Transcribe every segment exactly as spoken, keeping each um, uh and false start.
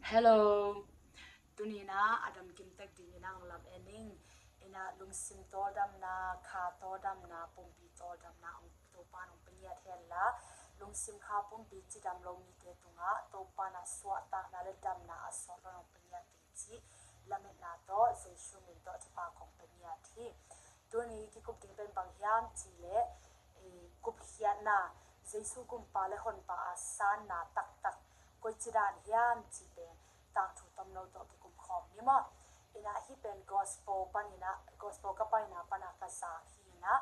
Hello. Tuni-in ah a damkim tek dingin ah hong lam en ning. In ah lungsim tawldamna, kha tawldamna, pumpi tawldamna hong Topa'n hong pia ngiat hen la, lungsim kha pumpi cidam lo mite tungah Topa'n ah suahtakna le damna a sawt lo hong pia ngiat ding cih lametna tawh Jesu min tawh thupha kong pia ngiat hi. Tuni kikup ding pen bang hiam cih leh, eh, gupkhiatna, Jesu gumpa le honpa a sanna taktak koici dan hiam cih pen tangthu tomno tawh kikum khawm ni maw. In ah hih pen gospel panin ah, gospel ka paina pan ah ka zak hi in ah,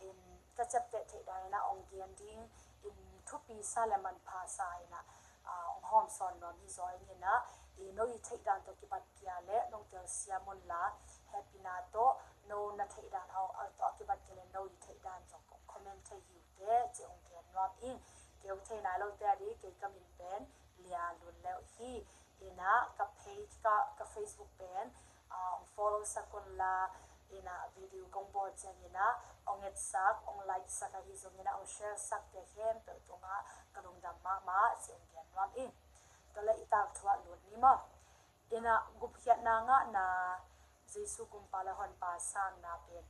in ka ciapteh theih dan in ah hong gen ding, in thupi sa le manpha sa in ah, ah, hong hawm sawn nuam hi zaw ing in ah, i no i theih dan tawh kibat kia le nong telsiam un la, hehpihna tawh no na theih dan a, a tawh a kibat kia le no i theih dan zong kong comment thei hi uh teh, ci hong gen nuam ing. Kei hong thei nai lote a ding, kei ka min pen Lia Lun Leuh hi. In ah ka page, ka, ka Facebook pen, ah, hong follow sak un la, in ah video kong bawl ciangin ah hong etsak, hong like sak ahi zongin ah hong share sak te khempeuh tungah ka lungdam mahmah ci hong gen nuam ing. Tua le i tangthu ah lut ni maw. In ah gupkhiatna ngahna, Jesu gumpa le honpa sanna pen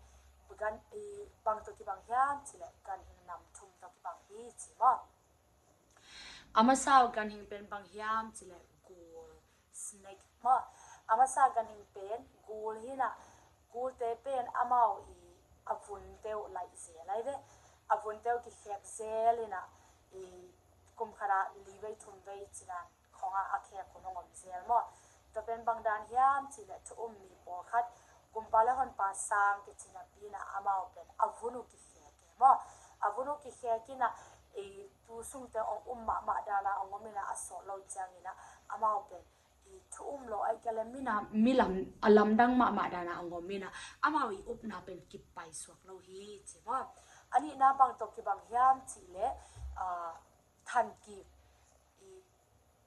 bang, i, bang tawh kibang hiam cih leh ganhing nam thum tawh kibang hi ci maw. A masa uh ganhing pen bang hiam cih leh gul, snake maw. A masa ganhing pen gul hi in ah, gulte pen amau i a vunte uh laih zel ahi ve. A vunte uh kikhek zel in ah, i kum khat ah li vei thum vei ci dan khawngah a khek hun hong om zel maw. Tua pen bang dan hiam cih leh thu um mi pawlkhat gumpa le honpa sang kici napi in ah amau pen a vun uh kikhek e maw. A vun uh kikhek in ah, i tu sungte hong um mahmah dan ah hong om in ah a sawt lo ciangin ah amau pen i thu um lo ahih kei leh mi na, mi lam, a lamdang mahmah dan ah hong om in ah amau i upna pen kipai suak lo hi ci maw. A nihna bang tawh kibang hiam cih leh, ah, thankik, i,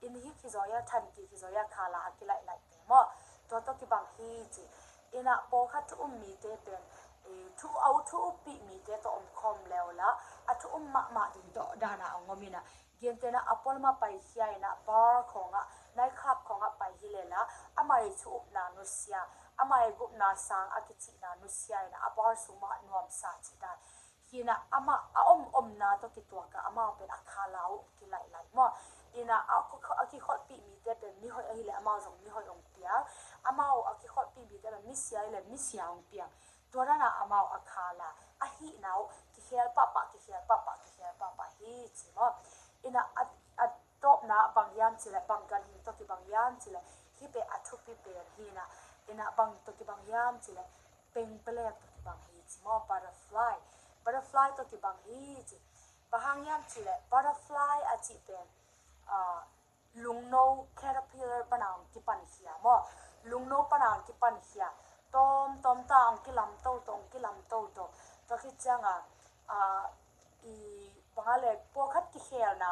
inn hik hi zaw a, thankik hi zaw a, khala a kilaih laihte maw. Tua tawh kibang hi ci. In ah pawlkhat thu um mite pen, i, thu, a thu uppih mite tawh om khawm le uh la, a thu um mahmah ding tawh dan ah hong om in ah, gentehna a pualam ah paikhia in ah bar khawngah, night club khawngah pai hi le la, amah i thu upna nusia, amah i gupna sang a kicihna nusia in ah a bar sung mah nuamsa cih dan hi in ah amah a om omna tawh kituak ah amau pen a khala uh kilaih laih maw. In ah a, a kikholhpih mite pen mihoih ahi leh amau zong mihoih hong piang. Amau a kikholhpih mite pen misia ahi leh misia hong piang. Tua dan ah amau a khala, a hihna uh kikhel pahpah, kikhel pahpah, kikhel pahpah hi ci maw. In ah a, a tawpna bang hiam cih leh bang ganhing tawh kibang hiam cih leh, hih pen a thupi pen hi in ah, in ah bang tawh kibang hiam cih leh pengpelek tawh kibang hi ci maw, butterfly. Butterfly tawh kibang hi ci. Bang hang hiam cih leh butterfly a cih pen, ah, lungno caterpillar pan ah hong kipankhia maw. Lungno pan ah hong kipankhia. Tawm, tawm ta hong kilam toto, hong kilam toto. Tua khit ciangah, ah, i bang a le pawlkhat kikhelna,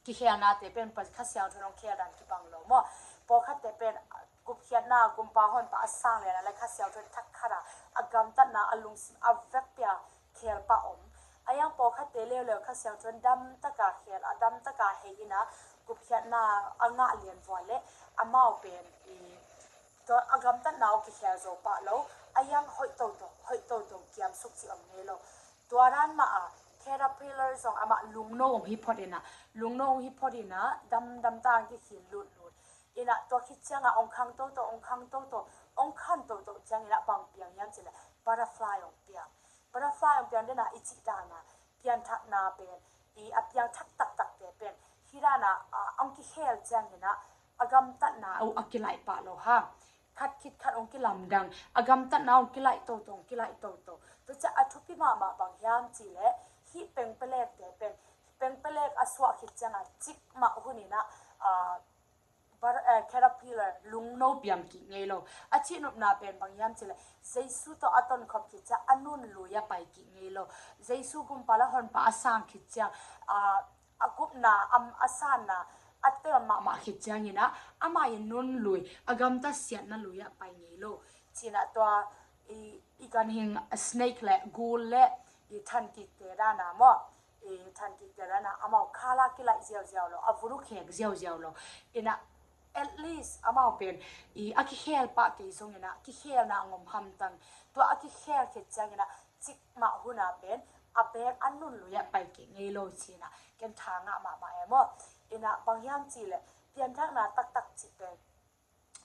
kikhelnate pen pa Kha Siangtho in hong khel dan kibang lo maw. Pawlkhatte pen gupkhiatna, gumpa honpa a sang le la le Kha Siangtho in thak khat ah a gamtatna, a lungsim a vekpi a khel pah om. A hiang pawlkhatte leuleu Kha Siangtho in damtak a khel, a damtak a hei in ah gupkhiatna a ngah lian vua leh amau pen i, tua a gamtatna uh kikhel zo pah lo. A hiang hoih toto, hoih toto kiamsuk cih om ngei lo. Tua dan mah a caterpillar zong amah lungno hong hi phot in ah, lungno hong hi phot in ah, damdam ta hong kikhin lutlut. In ah tua khit ciangah hong khang toto, hong khang toto, hong khan toto ciangin ah bang piang hiam cih leh butterfly hong piang. Butterfly hong piang den ah i cih dan ah pianthakna pen, i a piangthak taktakte pen hih dan ah, ah, hong kikhel ciangin ah a gamtatna uh a kilaih pah lo hang. Khat khit khat hong kilamdang, a gamtatna hong kilaih toto, hong kilaih toto. Tua ciah a thupi mahmah bang hiam cih leh hih pengpelekte pen, pengpelek a suah khit ciangah cikmah hun in ah, ah, bar-, eh, caterpillar, lungno piang kik ngei lo. A cihnopna pen bang hiam cih leh Jesu tawh a tonkhop khit ciah a nun lui a pai kik ngei lo. Jesu gumpa le honpa a sang khit ciang, ah, a gupna, am, a sanna a tel mahmah khit ciangin ah amah i nun lui, a gamtat siatna lui ah pai ngei lo. Ci-in ah tua i, i ganhing, a snake le gul le i thankikte dan ah maw, i thankikte dan ah amau khala kilaih ziauziau lo, a vun uh khek ziauziau lo. In ah At least amau pen i a kikhel pah kei zongin ah kikhelna a ngom hamtang. Tua a kikhel khit ciangin ah cikmah hun ah pen a bek a nun lui ah pai kik ngei lo ci-in ah ken tha ngah mahmah e maw. In ah bang hiam cih leh pianthakna taktak cih pen,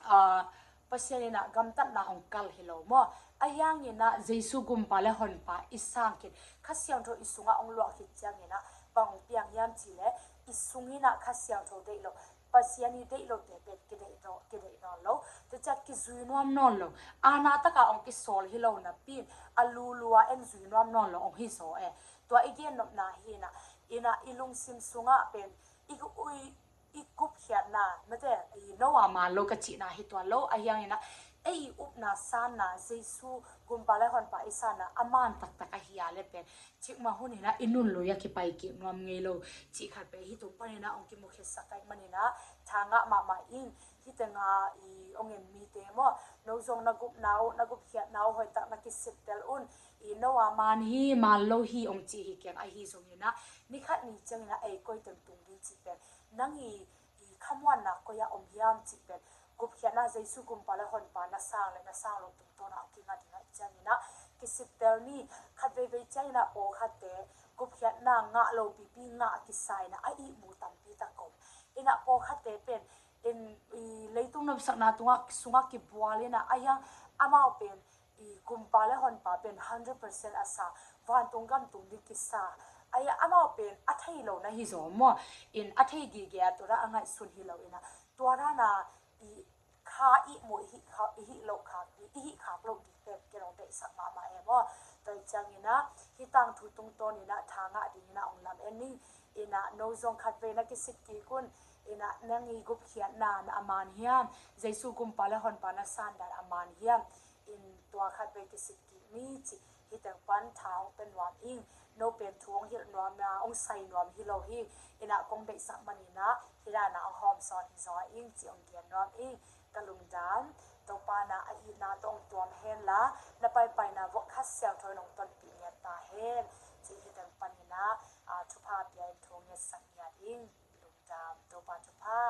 ah, Pasian in ah gamtatna hong kal hi lo maw. Ahi hangin ah Jesu Gumpa le Honpa i sang khit, Kha Siangtho i sungah hong luah khit ciangin ah bang hong piang hiam cih leh i sungin ah Kha Siangtho deih lo, Pasian i deih lote pen kideih nawn, kideih nawn lo. Tua ciang kizui nuam nawn lo. Aana taka hong kisawl hi lo napi in a lulu a en zui nuam nawn lo hong hi zaw e. Tua i gennopna hi in ah, in ah i lungsim sungah pen i, i, i gupkhiatna, mate, i Noah maan lo ka cihna hi tuan lo. Ahi hangin ah ei i upna sanna Jesu Gumpa le Honpa i sanna a maan taktak ahi a leh pen cikmah hun in ah i nun lui ah kipai kik nuam ngei lo cih khat pen hih tung panin ah hong kimukhia sak ahih manin ah tha ngah mahmah ing. Hih tengah i hong en mite maw, no zong na gupna uh, na gupkhiatna uh hoihtak na kisittel un. I Noah maan hi, maan lo hi hong ci hi keng. Ahi zongin ah ni khat ni ciangin ah ei koi teng tung ding cih pen, nang i, i khamuanna koi ah om hiam cih pen gupkhiatna Jesu Gumpa le Honpa na sang le na sang lo tungtawn ah hong kinga ding ahih ciangin ah kisittel ni. Khat veivei ciangin ah pawlkhatte gupkhiatna ngah lo pipi ngah kisa in ah a ihmu tampi tak om. In ah pawlkhatte pen in, i leitung nopsakna tungah, sungah kibual in ah, ahi hang amau pen i Gumpa le Honpa pen hundred percent a sa, vantung gam tung ding kisa. Ahi hang amau pen a thei lo na hi zaw maw. In a thei gige a tua dan a ngaihsun hi lo in ah tua dan a i kha ihmu i hih kha, i hih loh khak, i hih khak loh ding pen ken hong deihsak mahmah e maw. Tua ahih ciangin ah hih tangthu tungtawn in ah tha ngah dingin ah hong lam en ning. In ah no zong khat vei na kisit kik un. In ah nang i gupkhiatna na a maan hiam, Jesu Gumpa le Honpa na san dan a maan hiam? In tua khat vei kisit kik ni cih hih teng pan tha hong pia nuam ing. No pen thu hong hilh nuam a, hong sai nuam hi lo hi. In ah kong deihsak manin ah hih dan a hong hawmsawn hi zaw ing cih hong gen nuam ing. Ka lungdam. Topa in ah a itna tawh hong tuam hen la, na paipaina vuah Kha Siangtho in hong tonpih ngiat ta hen cih hih teng panin ah, ah, thupha pia in thu ngetsak ngiat ing. Lungdam, Topa thupha.